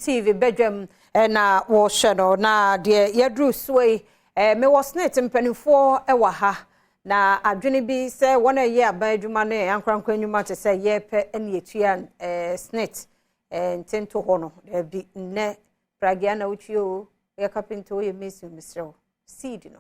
TV badwam ɛna wɔhyɛ no na deɛ yɛduru soɔ yi, mewɔ SSNIT mpanimfoɔ ɛwɔ ha na adwene bi sɛ wɔn a ɛyɛ aban adwuma ne ankorankora nnwuma te sɛ yɛpɛ ne yɛtua SSNIT ntento hɔ no, daabi, nnɛ pragea na wotwie o, yɛ carpenter, woyɛ mason, mesrɛ wo, seed no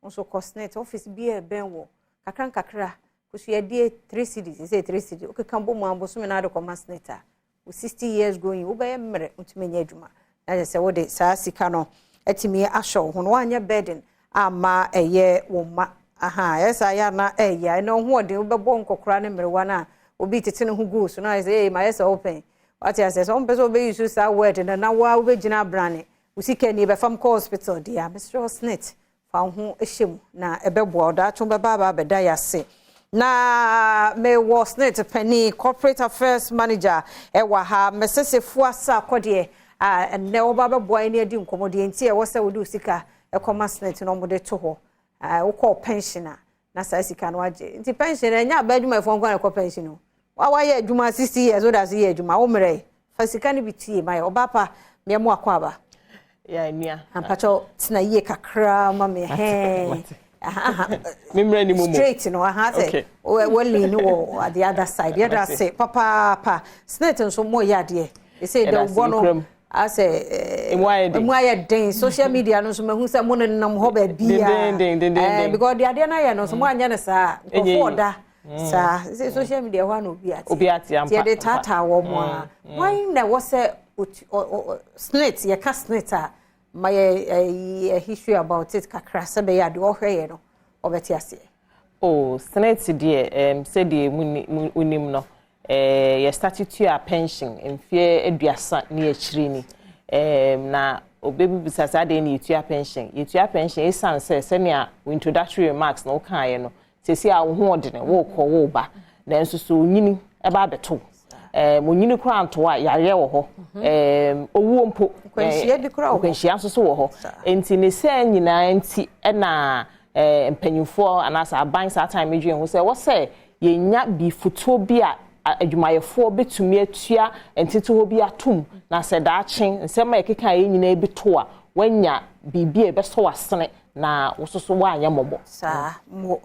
nso kɔ SSNIT office bi a ɛbɛn wɔ kakra nkakra kusuadie 3 cedis, sɛ 3 cedis wokeka bɔ mu abosome na ade kɔma SSNIT a, wo 60 years going, wobɛyɛ mmerɛ wotumi nyɛ adwuma na kyerɛ sɛ wode saa sika no atumi ahyɛ wo ho no, woanyɛ burden ama ɛyɛ wo mma. Aha, ɛyɛ saa yɛ ana ɛyɛ ɛna ho ɔden wobɛbɔ nkɔkora ne mmerewa no a obi tete ne ho gu so na ayɛ sɛ ee ma yɛ sɛ wopɛn wate asɛ sɛ wompɛ sɛ wobɛyi so saa word no na woa wobɛgyina abrane wo sika ni bɛfam kɔ hospital deɛ a, mesrɛ wo, SSNIT fa wo ho hyɛ mu na ɛbɛboa wo daakye wobɛba aba abɛda yɛ ase. Na mewɔ SSNIT panin, corporate affairs manager ɛwɔ ha, mɛsɛsɛfu asa akɔdeɛ a ɛnnɛ wɔba bɛboa yɛn adi nkɔmmɔ deɛ nti ɛwɔ sɛ wode wo sika ɛkɔma SSNIT na wɔde to hɔ. Wokɔɔ pension a, na saa sika no agye nti pension ɛnyɛ aba adwumayɛfoɔ nko na ɛkɔ pension o. Wa wayɛ adwuma 60 years, woda so yɛ adwuma, wo mmerɛ fa sika no bi tie ma yɛ ɔba pa mmeɛmo akɔ aba. Ya nua. Ampakyɛw, tena yie kakra ma me hɛn. Memmerɛ ni mu. Straight no aha sɛ wɔli ni wɔ the other side. Yɛda ase papaapa. SSNIT nso mo yɛ adeɛ ɛsɛ dɛ wobɔ no asɛ emu ayɛ den. Emu ayɛ den. Social media no nso mahu sɛ mo nenam hɔ baabi a because de adeɛ no ayɛ no nso mo anyɛ no saa nkurɔfoɔ ɔda saa sɛ social media hɔ ana obi ate. Obi ate ampa. Yɛde taataa wɔ mo a wɔn na ɛwɔ sɛ SSNIT, yɛka SSNIT a, ma yɛ history about it kakra sɛ bɛyɛ adeɛ ɔhwɛ yɛ no ɔbɛte aseɛ. Oh, SSNIT deɛ, sɛdeɛ mu nim no, yɛ start tua pension mfeɛ 30 ne akyire ni na obebisa saa deɛ na yɛtua pension. Yɛtua pension esan sɛ sɛnea introductory remarks na wokaeɛ no, sɛsi a wo ho ɔdene, wokɔ woba, nanso so onyini ɛba abɛto onyini koraa nto a, yareɛ wɔ hɔ, owuo mpo. Nkwanhyia bi koraa wɔ hɔ. Nkwanhyia nso so wɔ hɔ. Nti ne sɛ nyinaa nti ɛna mpanyinfoɔ anaasɛ aban saa time dwen ho sɛ ɛwɔ sɛ yɛnya bi fotuo bi a adwumayɛfoɔ bɛtumi atua ntete bi atom na sɛ daakye nsɛm a yɛkeka yɛn nyinaa bi to a, wanya biribi a ɛbɛsɔ w'asene na wososo woanyɛ mmɔbɔ. Saa mo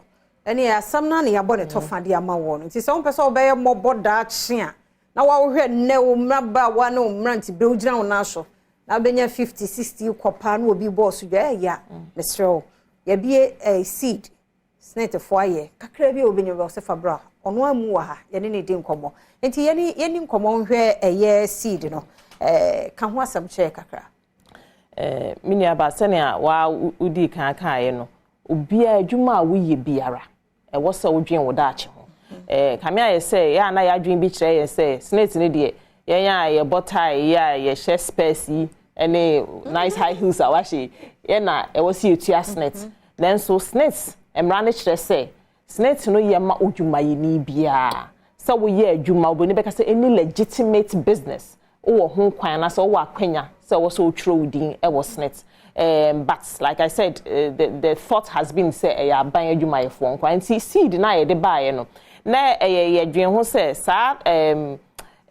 ɛne asɛm no na yɛabɔ ne tɔfa de ama wɔ no. Nti sɛ wompɛ sɛ wobɛyɛ mmɔbɔ daakye a, na woawohwɛ nnɛ wo mmabaawa ne wo mmerante berɛ wogyina wo nan so na wobɛnya 50 60 kɔpaa na obi bɔɔ so dwa ɛyɛ, mesrɛ wo, yɛbie seed SSNITfoɔ ayɛ kakra bi a wobɛnya bɛ sɛ fa bra. Ɔno amu wɔ ha, yɛne ne di nkɔmmɔ. Nti yɛne nkɔmmɔ nhwɛ ɛyɛ seed no, ka ho asɛm kyerɛ kakra. Me nuaba, sɛnea waa wodii kan kaeɛ no, obiara adwuma a woyɛ biara, ɛwɔ sɛ wodwen wo daakye ho. Kame ayɛ sɛ yɛ a na yɛadwen bi kyerɛ yɛn sɛ SSNIT no deɛ, yɛn a yɛbɔ tie yi a yɛhyɛ specs yi ne nice high heels a wahyɛ yɛn na ɛwɔ sɛ yɛtua SSNIT. Nanso SSNIT mmara no kyerɛ sɛ SSNIT no yɛ ma odwumayɛni biara sɛ woyɛ adwuma, obìnrin bɛka sɛ any legitimate business, wowɔ ho kwan anaasɛ wowɔ akwanya sɛ ɛwɔ sɛ wotwerɛ wo din ɛwɔ SSNIT. But like I said, the thought has been sɛ ɛyɛ aban adwumayɛfoɔ nkwa. Nti seed na yɛde baeɛ no na ɛyɛ yɛdwen ho sɛ saa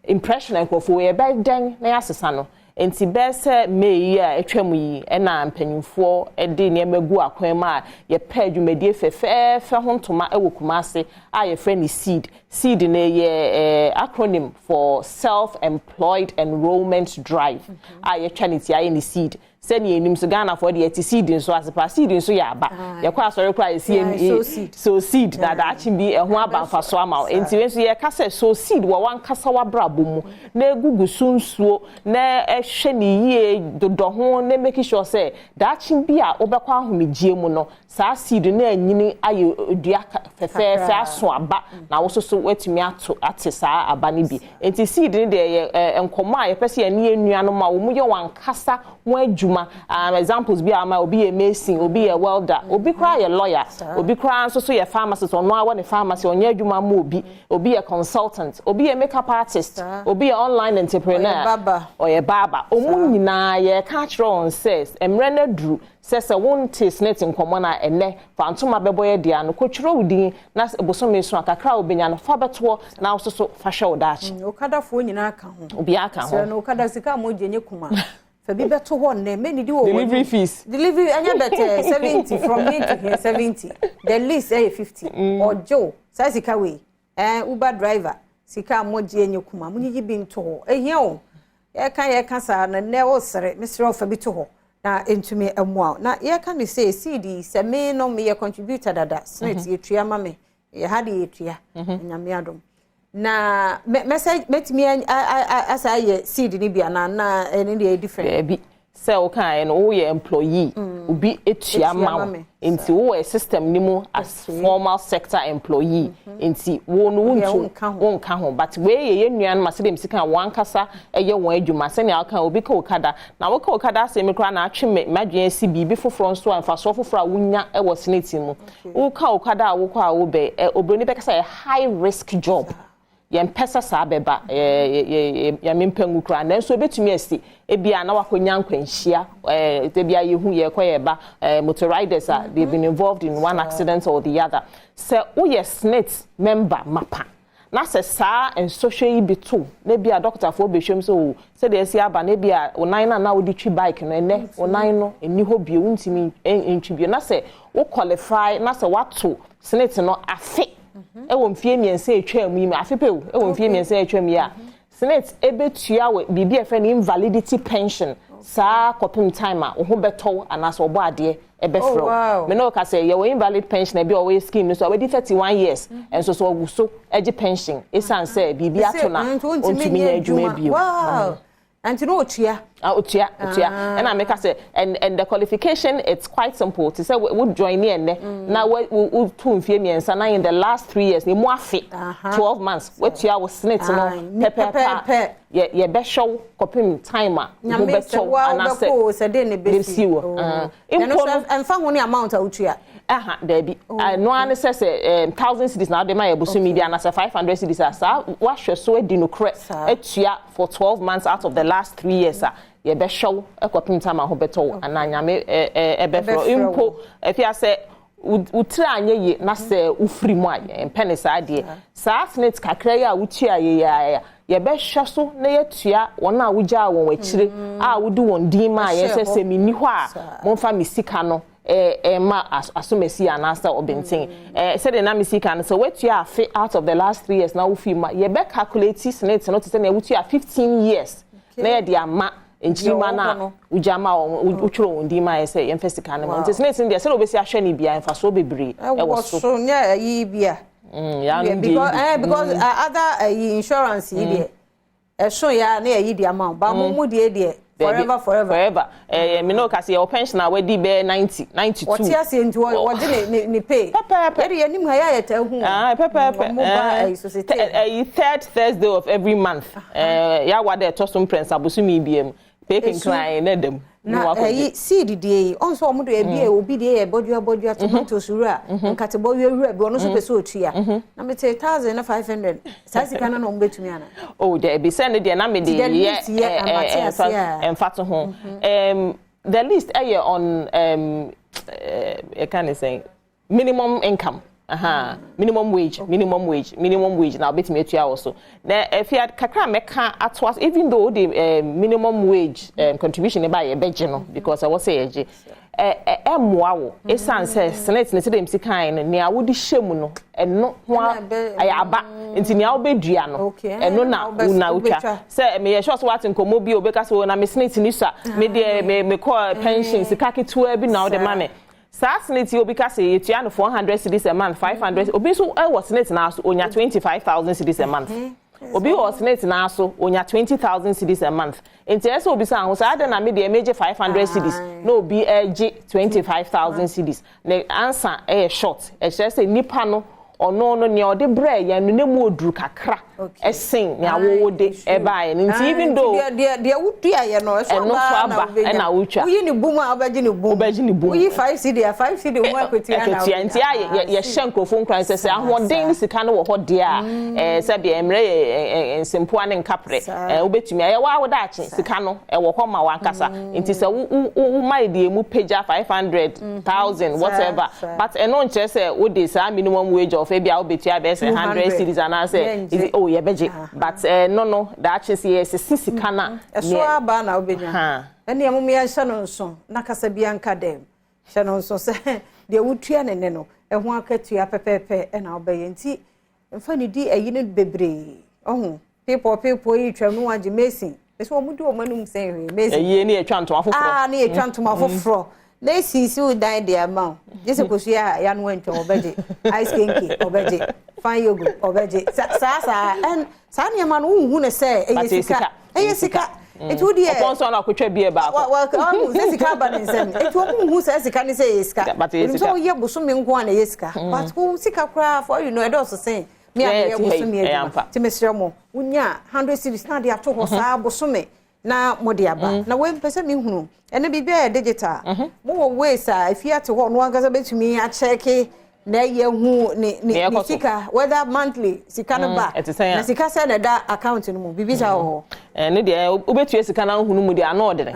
impression a nkurɔfoɔ yɛbɛyɛ dɛn na yɛasesa no. Nti bɛɛ sɛ May yi a atwa mu yi, ɛna mpanyinfoɔ de nneɛma gu akwan mu a yɛpɛ dwumadie fɛfɛɛfɛ ho ntoma wɔ Kumase a yɛfrɛ no seed. Seed no yɛ acronym for Self-Employed Enrollment Drive a yɛtwa ne ti ayɛ ne seed. Sɛnea enim so, Ghanafoɔ deɛ yɛte seed nso ase pa. Seed nso yɛ aba. Yɛkɔ asɔre koraa, yɛsi sow seed na daakye bi ɛho aba mfa so ama wo. Nti wei nso yɛka sɛ sow seed wɔ wankasa wabrabɔ mu na egugu so nsuo na ɛhwɛ ne yie dodɔ ho na make sure sɛ daakye bi a wobɛkɔ ahomegye mu no, saa seed no anyini ayɛ dua fɛfɛɛfɛ aso aba na wo soso watumi ato ate saa aba no bi. Nti seed no deɛ, yɛ nkɔmɔ a yɛpɛ sɛ yɛne yɛn nuanom a wɔn yɛ wɔn ankasa wɔn adwuma. adwuma. Examples bi a ama, obi yɛ mason, obi yɛ welder, obi koraa yɛ lawyer, obi koraa nso so yɛ pharmacist, ɔno awɔ ne pharmacy, ɔnyɛ adwuma ma obi, obi yɛ consultant, obi yɛ makeup artist, obi yɛ online entrepreneur, ɔyɛ barber. Ɔmo nyinaa, yɛka kyerɛ wɔn sɛ mmerɛ no aduru sɛ wonte SSNIT nkɔmmɔ no a, ɛnɛ fa ntoma bɛbɔ yɛ deɛ no, kɔtwerɛ wo din na bosome so a, kakra a wobɛnya no, fa bɛtoɔ na wo so fa hwɛ wo daakye. Okadafoɔ nyinaa ka ho. Obiara ka ho. Sɛ no okada sika a mogye nye kuma, fa bi bɛto hɔ nnɛ, mɛnidi wɔ Delivery fees. Delivery ɛnyɛ bɛtɛ 70 from here to here, 70. The least ɛyɛ 50. Ɔgye wo saa sika wei. Uber driver, sika a mogye nye kuma, monyiyi bi nto hɔ. Ehia o, yɛka saa na nnɛ wosere mesrɛ wo, fa bi to hɔ na ntumi mmoa wo. Na yɛka ne sɛ seed, sɛ me no meyɛ contributor dada, SSNIT yɛtua ma me, yɛha de yɛtua. Nyame adom na mɛsɛ mɛtumi asa ayɛ seed no bi anaa na ɛno deɛ yɛ different? Baabi sɛ wokaeɛ no, woyɛ employee, obi etua ma wo, nti wowɔ system ni mu as formal sector employee, nti wo no wontu wonka ho. But wei yɛ yɛn nuanom a sɛdeɛ msi kan, wɔn ankasa ɛyɛ wɔn adwuma, sɛnea ɔka obi ka okada na woka okada asɛm koraa na atwe me madwene asi biribi foforɔ nso a mfasoɔ foforɔ a wonya ɛwɔ SSNIT mu. Woka okada a, wokɔ a wobɛ ɛ, obroni bɛka sɛ high risk job. Yɛmpɛ sɛ saa bɛba, yɛme mpangu koraa, nanso ebɛtumi asi ebia na wakɔnya nkwanhyia. Ebia yɛhu yɛkɔ yɛba motor riders a they been involved in one accident or the other. Sɛ woyɛ SSNIT member mapa na sɛ saa nsɔhwɛ yi bi to na ebi a dɔktafoɔ bɛhwɛ mu sɛ o, sɛdeɛ esi aba na ebi a onan na wode twi bike no, ɛnɛ onan no ɛni hɔ bio, ntumi ntwi bio, na sɛ wo qualify na sɛ wato SSNIT no afe ɛwɔ mfie 3 atwa mu yi mu, afe pew ɛwɔ mfie 3 atwa mu yi a, SSNIT ebetua wɔ biribi a yɛfrɛ no invalidity pension saa kɔpem time a wo ho bɛtɔw anaasɛ ɔbɔ adeɛ ɛbɛfrɛ wo. Mɛ na ɔka sɛ yɛwɔ invalid pension bi a ɔwɔ scheme no so a wɔdi 31 years ɛnso so ɔwɔ so ɛgye pension, esan sɛ biribi ato na ɔntumi nyɛ adwuma bio. Nti no otua. Ah, otua, otua. Ɛna meka sɛ and the qualification, it's quite simple. Te sɛ wo join ne ɛnɛ na wo wo tu mfie 3 na in the last 3 years ne mu afe, 12 months, watua wo SSNIT no pɛpɛɛpɛ, yɛ yɛbɛhwɛ wo kɔpem time a wo bɛtɔ anaasɛ de ne bɛsi wɔ. Mpo no, ɛmfa ho ne amount a wotua. Aha, daabi, ɛno ara ne sɛ 1,000 cedis na ɔde ma yɛ bosomi bi anaasɛ 500 cedis a, saa wahwɛ so adi nokorɛ atua for 12 months out of the last 3 years a, yɛbɛhwɛ wo ɛkɔpem time a ho bɛtɔ wo anaa Nyame ɛbɛfrɛ mpo. Ɛfi asɛ wo tiri anyɛ yie na sɛ wofiri mu a, yɛmpɛ ne saa deɛ. Saa SSNIT kakra yi a wotua yɛ yɛ, yɛbɛhwɛ so na yɛtua wɔn a wogyaa wɔn akyire a wode wɔn din ma a yɛn sɛ menni hɔ a, momfa me sika no ɛma asomasi anaasɛ ɔbɛnten. Sɛdeɛ na me sika no, sɛ woatua afe out of the last 3 years na wofiri mu a, yɛbɛ calculate SSNIT no te sɛ nea wotua 15 years na yɛde ama nkyirima no a wogya ma wɔn, wotwerɛ wɔn din ma yɛ sɛ yɛmfa sika no ma. Nti SSNIT no deɛ, sɛdeɛ wobɛsi ahwɛ no bia, mfasoɔ bebree ɛwɔ so. So nyɛ ayi bi a because because other insurance yi deɛ, ɛso ya na yɛyi di ama wo ba mo mu deɛ forever forever. Forever. Mi n'o ka se yɛ wɔ pension a wadi bɛɛ 90, 92. Wɔte ase nti wɔgye ne pay. Pɛpɛɛpɛ. Yɛde yɛn nim ha yɛ ayɛ tɛ hu. Ah, pɛpɛɛpɛ. Ɔmo ba ɛyi society. Ɛyi third Thursday of every month, yawa dɛ ɛtɔ so mprɛnsa bosomi bia mu, pay kenkran na dɛm. Na ɛyi seed deɛ yi, ɔnso ɔmo de ebi yɛ obi deɛ yɛ bɔdua bɔdua tomatoes wura, nkate bɔdua wura bi, ɔno nso pɛ sɛ otua na me te 1,500, saa sika no na ɔmo bɛtumi ana? Oh, dɛbi, sɛ ne deɛ na me de yɛ ɛnfa to ho. The least ɛyɛ on ɛka ne sɛn, minimum income. Aha, minimum wage, minimum wage, minimum wage na obetumi atua wɔ so. Na efi kakra mɛka ato ase, even though the minimum wage contribution ne ba, yɛ bɛgye no because ɛwɔ sɛ yɛgye, ɛ ɛmmoa wo, esan sɛ SSNIT ne sɛ dɛm kan no, nea wode hyɛ mu no, ɛno ho ɛyɛ aba, nti nea wobɛdua no, ɛno na wo na wotwa. Sɛ meyɛ sure sɛ wate nkɔmmɔ bi a obɛka sɛ na me SSNIT ni so a, me deɛ me mekɔ pension, sika ketewa bi na wode ma me. Saa SSNIT yi, obi ka sɛ yɛtua no 400 cedis a month, 500. Obi nso ɛwɔ SSNIT naa so, onya 25,000 cedis a month. Obi wɔ SSNIT naa so, onya 20,000 cedis a month. Nti ɛsɛ obi sɛ ahosuo adi na mi deɛ megye 500 cedis na obi ɛgye 25,000 cedis. Ne answer ɛyɛ short, ɛkyerɛ sɛ nipa no, ɔno no, nea ɔde brɛ yɛn no, ne mu oduru kakra. Ɛsen nea wowo de ɛbaeɛ no. Nti even though deɛ woduaeɛ no, ɛso ɛno so aba na aba wobɛnya. Ɛna wotwa. Woyi ne bum a, wobɛgye ne bum. Wobɛgye ne bum. Woyi 5 cedi a, 5 cedi ho akatua na akatua. Nti a yɛhyɛ nkurɔfoɔ nkuran sɛ ahoɔden ne sika no wɔ hɔ deɛ a, sɛdeɛ mmerɛ yɛ nsɛmpoa ne nkaprɛ, wobɛtumi ayɛ waa wo daakye. Sika no ɛwɔ hɔ ma wankasa. Nti sɛ wo ma yɛ deɛ mu pagya 500,000, whatever, but ɛno nkyerɛ sɛ wode saa minimum wage of ebi a wobɛtua bɛyɛ sɛ 100 cedis anaasɛ Yɛngye. Oh, yɛbɛgye, but no daakye sɛ yɛsisi sika no a ɛso aba na wobɛnya. Ɛne ɛmom yɛnhyɛ no nso na kasa bi anka dɛm. Hyɛ no nso sɛ deɛ wotua ne ne no ɛho akatua pɛpɛɛpɛ ɛna wobɛyɛ. Nti mfa ne di ayi no bebree. Ɔho people people yi twam no wagye mason ɛsɛ wɔn di wɔn anim sɛ hwee mason. Ɛyie ne yɛtwa ntoma foforɔ. Aa, ne yɛtwa ntoma foforɔ na esisi wo dan de ama wo. Gye sɛ kosua a yɛano antwa, ɔbɛgye ice kenkey, ɔbɛgye fine yogo, ɔbɛgye saa saa. Ɛn saa nneɛma no, wonhu ne sɛ But ɛyɛ ɛyɛ sika. Sika. Ɛyɛ sika. Nti wo deɛ ɔpɔn so na akotwa bie baako. Ɔhu sɛ sika aba ne nsam, nti wɔn hu sɛ sika ne sɛ ɛyɛ sika. But ɛyɛ Onim sɛ sika. woyɛ bosome nko a na ɛyɛ sika, but wo sika koraa for you no ɛdɔɔso sen me a Yeah, meyɛ ti ha yi, bosome ɛyɛ adwuma. ampa. Nti mesrɛ mo, wonya 100 cedis na de ato hɔ saa bosome na mode aba. Na wei mpɛ sɛ mehunu ɛno biribi a yɛ digital. Mowɔ ways a ɛfie ate hɔ no ankasa bɛtumi akyɛke na ɛyɛ hu ne Nea ne ɛkɔ so. sika, whether monthly sika no ba ɛte sɛn a? Na sika sɛ na ɛda account no mu, biribi saa wɔ hɔ? Ɛno deɛ, wobɛtua sika no ahunu mu deɛ ano ɔdene.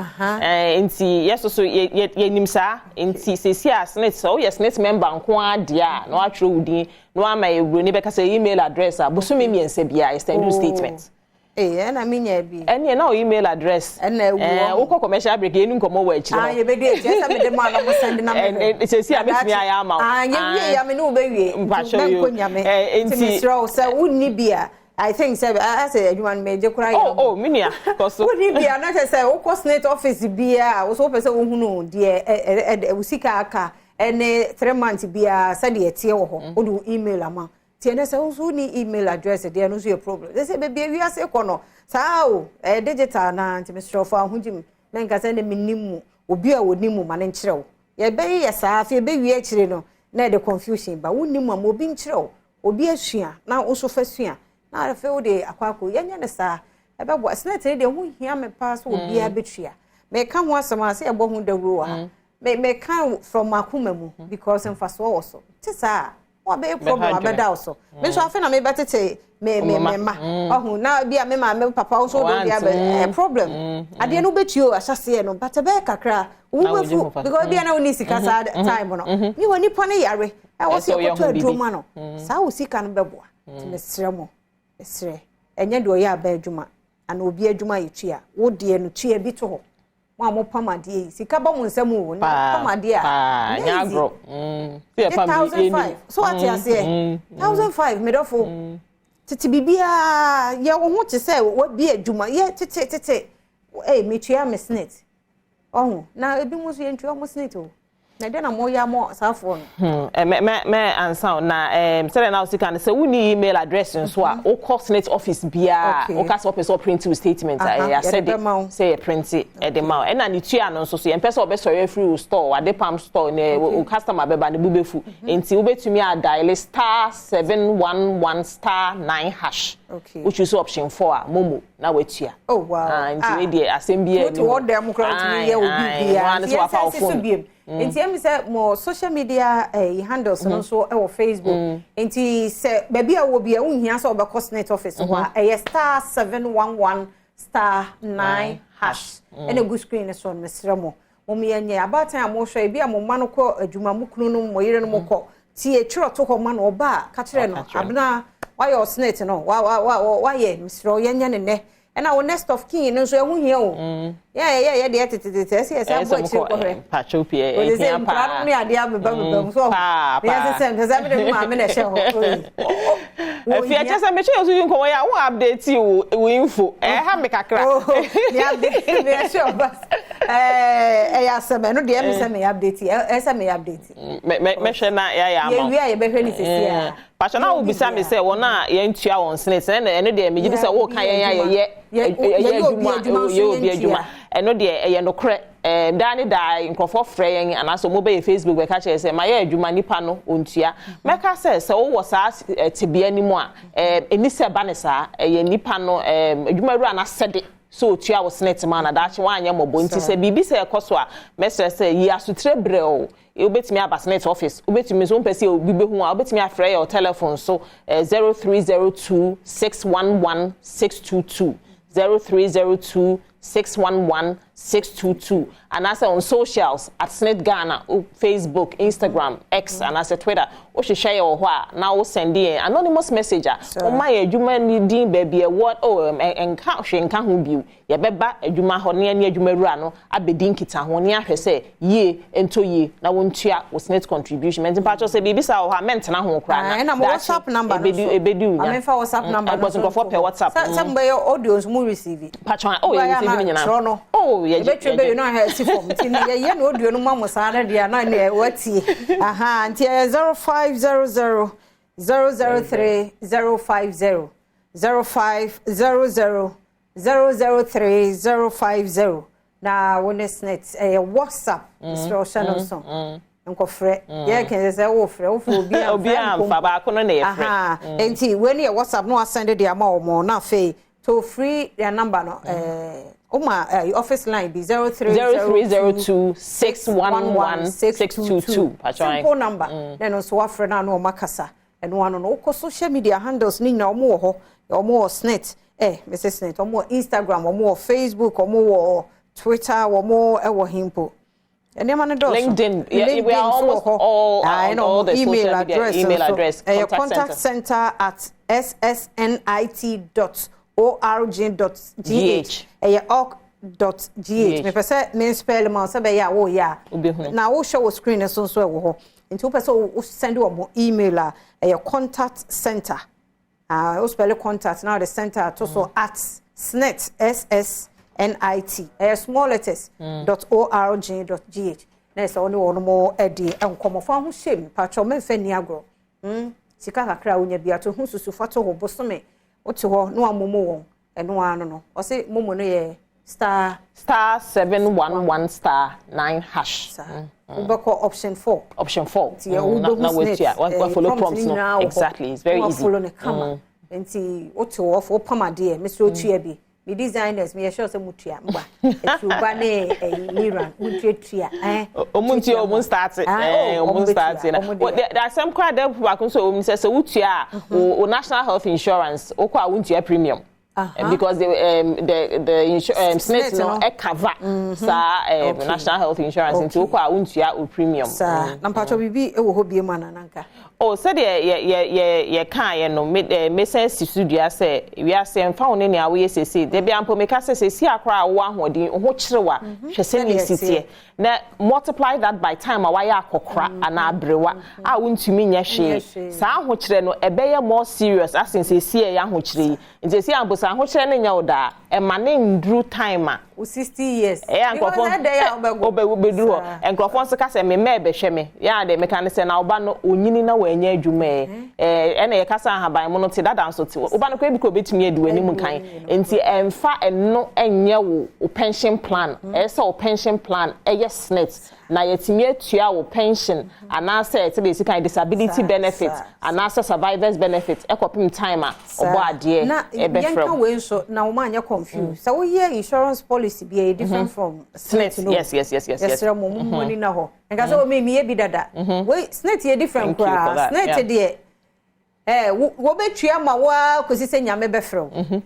Nti yɛ so yɛnim saa. Nti sɛsi a SSNIT, sɛ woyɛ SSNIT member nko ara deɛ a, na woatwerɛ wo din na woama yɛ buroni bɛka sɛ email address a, bosome 3 biara yɛsend wo Oh. statement. Ee, ɛna menya bi. Ɛneɛ na wo email address. Ɛna ewu hɔ. Wokɔ commercial break, yɛni nkɔmmɔ wɔ akyire Ah, hɔ. yɛbɛdi akyi ɛsɛ mede mu a na mo send na mehwɛ. Sɛsi a mɛtumi ayɛ ama wo. Ah, yɛwie ya me ne wo bɛwie. Mpakyɛ yo. Mɛnkɔ nyame. Nti Nti mesrɛ wo sɛ wonni bi a, I think sɛ asɛ adwuma no megye koraa yɛ. Oh, me nua, kɔ so. Wonni bi a, na kyerɛ sɛ wokɔ SSNIT office biara, wo so wopɛ sɛ wohunu deɛ wo sika aka ɛne 3 months biara sɛdeɛ ɛteɛ wɔ hɔ, wode wo email ama. Nti ɛnɛ sɛ wo nso wonni email address deɛ, no nso yɛ problem. Sɛ baabi awiase kɔ no saa o, ɛyɛ digital na. Nti mesrɛ wo, fa wo ho gyim na nka sɛ ne menim mu obi a wɔnim mu ma ne nkyerɛ wo. Yɛbɛyɛ yɛ saa. Afei yɛbɛwie akyire no na ɛde confusion ba. Wonim a, ma obi nkyerɛ wo, obi asua na wo nso fa sua na afei wode akɔ akɔ. Yɛnyɛ ne saa, ɛbɛboa. SSNIT no deɛ, ho hia me paa sɛ obiara bɛtua. Meka ho asɛm a sɛ yɛbɔ ho dawuro wɔ ha. Meka from akoma mu because mfasoɔ wɔ so. Te saa wabɛyɛ problem Bɛha adwene. abɛda wo so. Me nso afei na mebɛtete me Ɔmama. me ma ɔho na bi a me maame papa wo nso wode wo de Want, abɛ problem. Adeɛ no wobɛtue o ahyɛseɛ no, but ɛbɛyɛ kakra wo Na wogye ho bɛfu fa. because bia na wonni sika saa time no ne wɔ nipa no yare ɛwɔ Ɛsɛ sɛ woyɛ yɛkɔtɔ ho aduro biribi. ma no saa, wo sika no bɛboa. Nti mesrɛ mo, mesrɛ, ɛnyɛ deɛ ɔyɛ aba adwuma ana obi adwuma yɛ tua wo deɛ no, tua bi to hɔ. Mo a mopam adeɛ yi, sika ba mo nsɛm o, na pam adeɛ a paa ɛnyɛ nyɛ easy. agorɔ. Sɛ yɛpam bi, Thousand yɛnim. five so ate aseɛ, 1,500. Medɔfo, tete biribiara yɛ wo ho te sɛ wabi adwuma yɛ tete tete. Ee, metua me SSNIT ɔho na ebi mo nso yɛntua mo SSNIT o. Na ɛdɛn na moyɛ ama saafoɔ no? Mɛ ansa na sɛdeɛ na wosi ka no, sɛ wonni email address nso a, wokɔ SSNIT office biara, woka sɛ wopɛ sɛ ɔprint wo statement a, ɛyɛ yɛde asɛde bɛma wo. Sɛ yɛ print ɛde ma wo. Ɛna ne tua no nso so, yɛmpɛ sɛ ɔbɛsɔre afiri wo store, wade pam store ne wo customer bɛba ne bu bɛfu. Nti wobɛtumi adial *711*9#. Wochoose option 4 a, MoMo na watua. Oh, wow. Ah, nti Ah. wei deɛ, asɛm biara Wote wɔ dan mu koraa, wotumi yɛ wo biribiara. Nti sɛ wafa wo Nti yɛnsan si so phone. biem. Nti ɛmi sɛ mo social media handles no nso ɛwɔ Facebook. Nti sɛ baabi a wɔ bi a wohia sɛ wɔbɛkɔ SSNIT office hɔ a, ɛyɛ *711*9# ɛna egu screen no so no. Mesrɛ mo, mo yɛnyɛ abaatan a mohwɛ ebi a mo mma no kɔ adwuma, mo kunu no, mo yere no, mo kɔ tie twerɛ to hɔ ma no. Ɔba a, ka kyerɛ no. Ɔka kyerɛ no. Abena wayɛ ɔSSNIT no wa wa wa wayɛ. Mesrɛ wo, yɛnyɛ ne nnɛ. Ɛna wo next of kin no nso ɛho hia o. Yɛ yɛ yɛ deɛ tetetete ɛsɛ yɛ sɛ abɔ akyire kɔhwɛ. Pakyɛw pii, Wɔde sɛ ɛhia nkwadaa paa. no ne adeɛ abeba beba mu so. Paa, ne yɛ paa. sɛ mpɛ sɛ mede me maame na ɛhyɛ hɔ. Efi ɛkyɛ sɛ mekyɛ yɛ so yi nkɔmɔ yɛ a, wo update wo info ɛha me kakra. Ne update ne ɛhyɛ ɔba ɛyɛ asɛm. Ɛno deɛ, ɛmi sɛ me update, ɛsɛ me update. Mɛhwɛ na yɛayɛ ama wo. Yɛwie a, yɛbɛhwɛ ne sisi a. Pakyɛ, na wobisa me sɛ wɔn a yɛntua wɔn SSNIT, ɛno deɛ megye di sɛ woka yɛn a yɛyɛ Yɛ ɛyɛ yɛyɛ obi adwuma adwuma nso yɛ obi yɛntua. Adwuma. Ɛno deɛ, ɛyɛ nokorɛ. Daa ne daa nkurɔfoɔ frɛ yɛn anaasɛ ɔmo bɛyɛ Facebook bɛka kyerɛ sɛ mayɛ adwuma, nipa no ontua. Mɛka sɛ wowɔ saa tebea no mu a, ɛni sɛ ba ne saa, ɛyɛ nipa no adwumawura n'asɛde so otua wo SSNIT ma na daakye wanyɛ mmɔbɔ. Nti sɛ biribi sɛ ɛkɔ so a, mɛsrɛ sɛ yi asotire brɛ o. Wobɛtumi aba SSNIT office, wobɛtumi nso, wompɛ sɛ obi bɛhu a, wobɛtumi afrɛ yɛ wɔ telephone so, 0302 611 622, 0302 611 622, anaasɛ on socials @SSNITGhana, Facebook, Instagram, X anaasɛ Twitter. Wohwehwɛ yɛ wɔ hɔ a, na wo send yɛn anonymous message a, woma yɛ adwuma no din, baabi ɛwɔ o, nka hwee nka ho bio. Yɛbɛba adwuma hɔ ne ɛne adwuma wura no abɛdi nkitaho ne ahwɛ sɛ yie ntɔ yie na wɔntua wo SSNIT contribution. Mɛnti mpakyɛw, sɛ biribi saa wɔ hɔ a, mɛntena ho koraa na ɛna mo WhatsApp number no so. Ebedi wo nya. Amemfa WhatsApp number no so. Nkurɔfoɔ pɛ WhatsApp. Sɛ mbɛyɛ audio nso mo receive? Mpakyɛw, oh, yɛ receive ne nyinaa. Twerɛ no. Oh, yɛ. Yɛbɛtwe bɛyɛ no ahɛ si fam, nti no yɛyɛ no audio no ma mo saa no deɛ na ne watie aha. Nti ɛyɛ 0500 003 050, 0500 003 050, na wo ne SSNIT ɛyɛ WhatsApp. Mesrɛ wo, hyɛ no nso, nkɔfrɛ yɛ kɛn sɛ wofrɛ wofrɛ obi a obi amfa baako no na yɛfrɛ. Aha, nti wei ne yɛ WhatsApp na wasend de ama wɔn, na afei toll free their number no, woma office line bi, 03 0302 611 622. Simple number na ɛno nso wafrɛ no a na ɔma kasa. Ɛno ano no, wokɔ social media handles ne nyinaa, ɔmo wɔ hɔ. Ɔmo wɔ SSNIT, mrs SSNIT, ɔmo wɔ Instagram, ɔmo wɔ Facebook, ɔmo wɔ Twitter, ɔmo ɛwɔ himpo nneɛma no dɔɔso. LinkedIn, yeah, we are almost all on all the email social media, address email nso. address, ɛyɛ contact contact center @ssnit.org.gh. GH. Ɛyɛ org.gh. GH. Mepɛ sɛ me spell ma wo sɛ bɛyɛ a woyɛ a Wobɛhunu. na wohwɛ wɔ screen no so nso ɛwɔ hɔ. Nti wopɛ sɛ wo send wɔ email a, ɛyɛ contact center, wo spell contact na wode center ato so, @ssnit, S S N I T, ɛyɛ small letters, .org.gh, na ɛsɛ wo ne wɔn mo adi nkɔmmɔ fa ho. Hyɛm patwɛ, mɛmfɛ ni agorɔ. Sika kakra a wonya bi ato ho, susu fa to hɔ bosome, wote hɔ na wamomo wɔn. Ɛno ano no, ɔse momo no yɛ star *711*9#. Saa wobɛkɔ option 4. Option 4. Nti wobɛhu na SSNIT watua wa follow prompt prompts ne no. nyinaa wɔ hɔ. Exactly, it's very Na easy. follow ne kama. Nti wote hɔ, wopam adeɛ, mesɛ otua bi, me designers, meyɛ sure sɛ mutua mba etuba ne ɛyi liran mutuatua. Ɔmo ntua, ɔmo start oh, ɔmo start na ɔmo well, deɛ. the asɛm koraa dɛ baako nso ɔmo sɛ wotua a, wo National Health Insurance, wokɔ a wontua premium. Because the SSNIT SSNIT no no. ɛ cover saa National Health Insurance, nti wokɔ a wontua wo premium. Saa na mpatwɔ biribi wɔ hɔ bie mu anananka? Oh, sɛdeɛ yɛ yɛ yɛ yɛkaeɛ no, me mesan si so dua sɛ wiase mfa wo ne nea woyɛ sese. Dabi ampo meka sɛ sesi akora a wowɔ ahoɔden, wo ho kyerɛ wa, hwɛ sɛnea Sɛdeɛ esi ɛteɛ. teɛ, na multiply that by time a wayɛ akɔkora anaa aberewa a wontumi nyɛ Nyɛ hwee. hwee. Saa ahokyerɛ no ɛbɛyɛ more serious asen sesi a ɛyɛ ahokyerɛ yi. Nti sesi ampo sɛ ahokyerɛ no nyɛ wo daa, ɛma ne nduru time a wo 60 years. Ɛyɛ Because nkurɔfoɔ ɛdɛ yɛ a wobɛgo. Wobɛduru hɔ. Saa. Nkurɔfoɔ nso ka sɛ me mma ɛbɛhwɛ me. Yɛ a deɛ meka ne sɛ na woba no onyini na wanya adwuma ɛ ɛna yɛkasa ahaban mu no te dada nso te woba no koraa bi kɔ obɛtumi adi w'anim kan. Nti ɛmfa ɛno ɛnyɛ wo pension plan. Ɛyɛ sɛ wo pension plan ɛyɛ SSNIT na yɛtumi atua wo pension anaasɛ ɛte de esi kan disability benefit anaasɛ survivors benefit ɛkɔpem time a ɔbɔ adeɛ na ɛbɛfrɛ yɛnka wo. Wei nso na wɔn anyɛ confused sɛ woyɛ insurance policy bi a ɛyɛ different from SSNIT no. Yes. Yɛsrɛ mo ani na hɔ nka sɛ wɔn mi yɛ bi dada. Wei SSNIT yɛ different Thank you for koraa. that, SSNIT deɛ, wɔbɛtua ma waa kɔsi sɛ Nyame bɛfrɛ wo,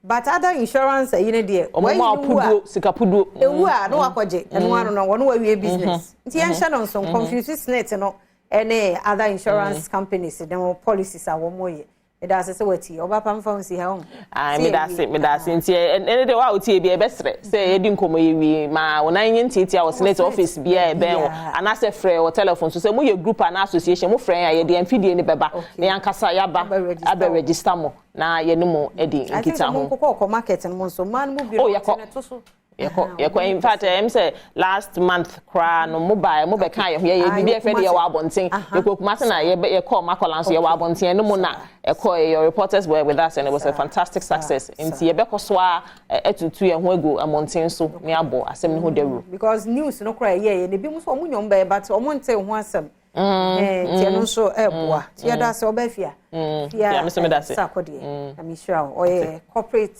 but other insurance ayi ne deɛ, ɔmo ma wɔayi no wu a puduo, sika puduo. Ewu a na wakɔgye ɛno ano no, wɔn wawie business. Nti yɛnhyɛ no nso, confuse SSNIT no ɛne other insurance companies ne wɔn policies a wɔn yɛ. Meda ase sɛ watie ɔba pam fa nsi ha ho. Ai, meda ase, meda ase. Nti ɛne deɛ wa a wotie bi, ɛbɛsrɛ sɛ yɛdi nkɔmmɔ yɛ wie ma wo nan nyɛ ntiatia wɔ SSNIT office biara ɛbɛn wɔ anaasɛ frɛ wɔ telephone so. Sɛ moyɛ group anaa association, mofrɛ yɛn a, yɛde mfidie no bɛba na yɛankasa yɛaba Abɛ-register abɛ wo. Register mo na yɛne mo adi I think nkita mo ho. nkokɔ ɔkɔ market no mo nso mmaa no mu bi Oh, no yɛkɔ. wɔte ne to so. Yɛkɔ, in fact, sɛ last month koraa no, mo baa mo bɛka yɛ ho, yɛyɛ biribi ɛfɛ de, yɛwɔ abɔnten. Yɛkɔ Kumase na yɛkɔ Makola nso, yɛwɔ abɔnten ɛno mu na ɛkɔ. Your reporters were with us and it was a fantastic success, nti yɛbɛkɔ so a ɛtutu yɛn ho egu abɔnten so ne abɔ asɛm ne ho dawuro. Because news no koraa yɛ na ebi nso ɔmo nyɔm bɛyɛ, but ɔmo nte ho asɛm, nti ɛno nso ɛɛboa. Nti yɛda sɛ ɔbɛ fia fia Sarkodie na mehyira wo. Ɔyɛ corporate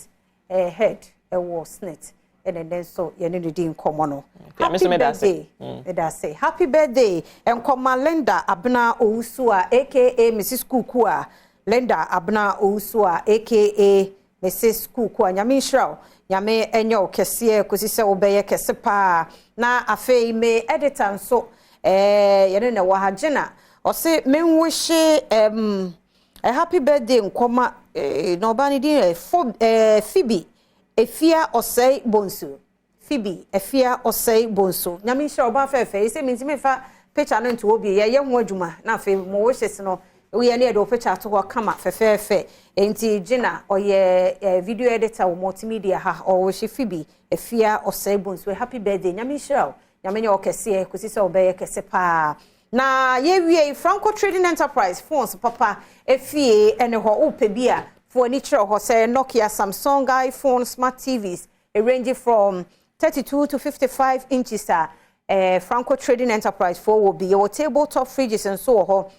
head ɛwɔ SSNIT, ɛna ɛnɛ nso yɛne no di nkɔmmɔ no. Happy birthday, meda ase. Happy birthday nkɔma Linda Abena Owusu a aka Mrs Kuku a, Linda Abena Owusu a aka Mrs Kuku a, Nyame nhyira wo, Nyame ɛnyɛ wo kɛseɛ kɔsi sɛ wobɛyɛ kɛse paa. Na afei me editor nso, yɛne na wɔ ha gyina, ɔse menwohye a happy birthday nkɔma na ɔbaa no din Phoebe Efia Ɔsɛe Bonsu. Phoebe Efia Ɔsɛe Bonsu, Nyame nhyira ɔbaa fɛɛfɛ yi. Sɛ mentimi fa picture no nto hɔ bi, yɛyɛ ho adwuma na afei mo wishes no woyɛ ne yɛde wo picture ato hɔ kama fɛfɛɛfɛ. Nti gyina ɔyɛ video editor wɔ multimedia ha, ɔwɔhyɛ Phoebe Efia Ɔsɛe Bonsu happy birthday. Nyame nhyira wo, Nyame nyɛ ɔkɛseɛ kɔsi sɛ ɔbɛyɛ kɛse paa. Na yɛwie, Franco Trading Enterprise, phones papa efie ɛne hɔ. Wopɛ bi a, fo ani kyerɛ hɔ sɛ Nokia, Samsung, iPhone, smart TVs range from 32 to 55 inches a, Franco Trading Enterprise fo wɔ bi. Yɛwɔ table top fridges nso wɔ hɔ,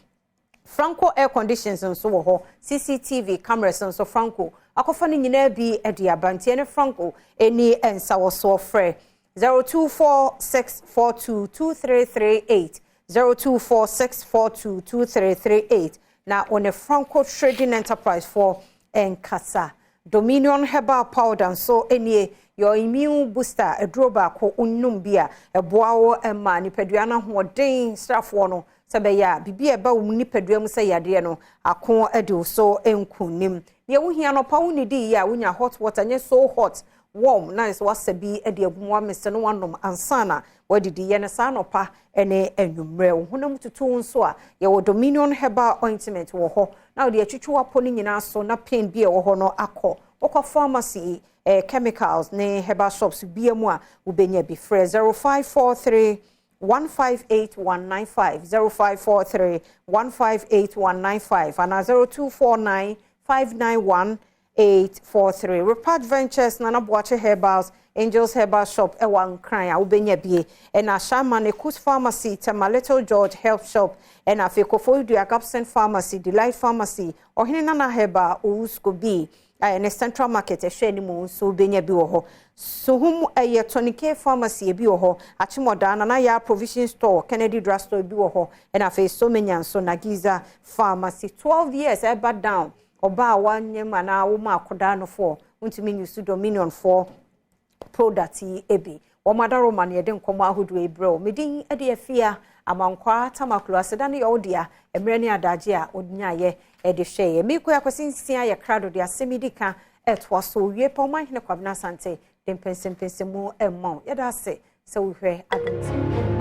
Franco air conditions nso wɔ hɔ, CCTV cameras nso Franco akɔfa no nyinaa bi de aba. Nti ne Franco ani nsa wɔ soɔ, frɛ 0246422338, 0246422338 na wɔne Franco Trading Enterprise for nkasa. Dominion Herbal Powder nso nie, your immune booster. Aduro baako nnum bi a ɛboa wo ma nipadua no ahoɔden srafoɔ no, sɛ bɛyɛ a biribi a ɛba wo nipadua mu sɛ yadeɛ no ako de wo so nkunim. Deɛ wohia no pa, wo nidi yie a, wonya hot water, nyɛ so hot, warm, na sɛ wasa bi de agu mu amese no, wanom ansa na wadidi. Yɛ no saa nɔpa ne anwummerɛ. Wo honam tutu nso a, yɛwɔ Dominion Herbal Ointment wɔ hɔ na wɔde atwitwi wapɔ no nyinaa so na pain bi a ɛwɔ hɔ no akɔ. Wokɔ pharmacy, chemicals ne herbal shops bia mu a, wobɛnya bi. Frɛ 0543 158195, 0543 158195 ana 0249 591 843. Repart Ventures, Nana Boakye Herbals, Angels Herbal Shop ɛwɔ Nkran a wobɛnya bie, ɛna Shama Ekus Pharmacy, Tema Little George Health Shop, ɛna afei Koforidua Gapson Pharmacy, Delight Pharmacy, Ɔhene Nana Herbal, Owusko bi ɛne Central Market ɛhwɛ anim nso wobɛnya bi wɔ hɔ. Suhum ɛyɛ Tonike Pharmacy, ebi wɔ hɔ. Akyemɔdaa Nana Yaa Provision Store, Kennedy Drug Store bi wɔ hɔ, ɛna afei Somenya nso Nagiza Pharmacy. 12 years ɛba down, ɔbaa a wanyam anaa wɔn akɔdaa no foɔ ntumi nyusu Dominion foɔ product yi ebi. Wɔn adaroma no yɛde nkɔmɔ ahodoɔ ebrɛ wɔn. Medin de Afia Amankwaa Tamaklo. Aseda no yɛ ɔdea mmerɛ ne adagye a ɔnyaayɛ de hwɛ yɛ. Mekɔ akɔsi 6 yɛ krado de asɛm yi di ka ɛtoa so wie pa. Ɔman hene Kwabena Asante de mpɛnsɛmpɛnsɛmu ɛmma wo. Yɛda ase sɛ wohwɛ Adom TV.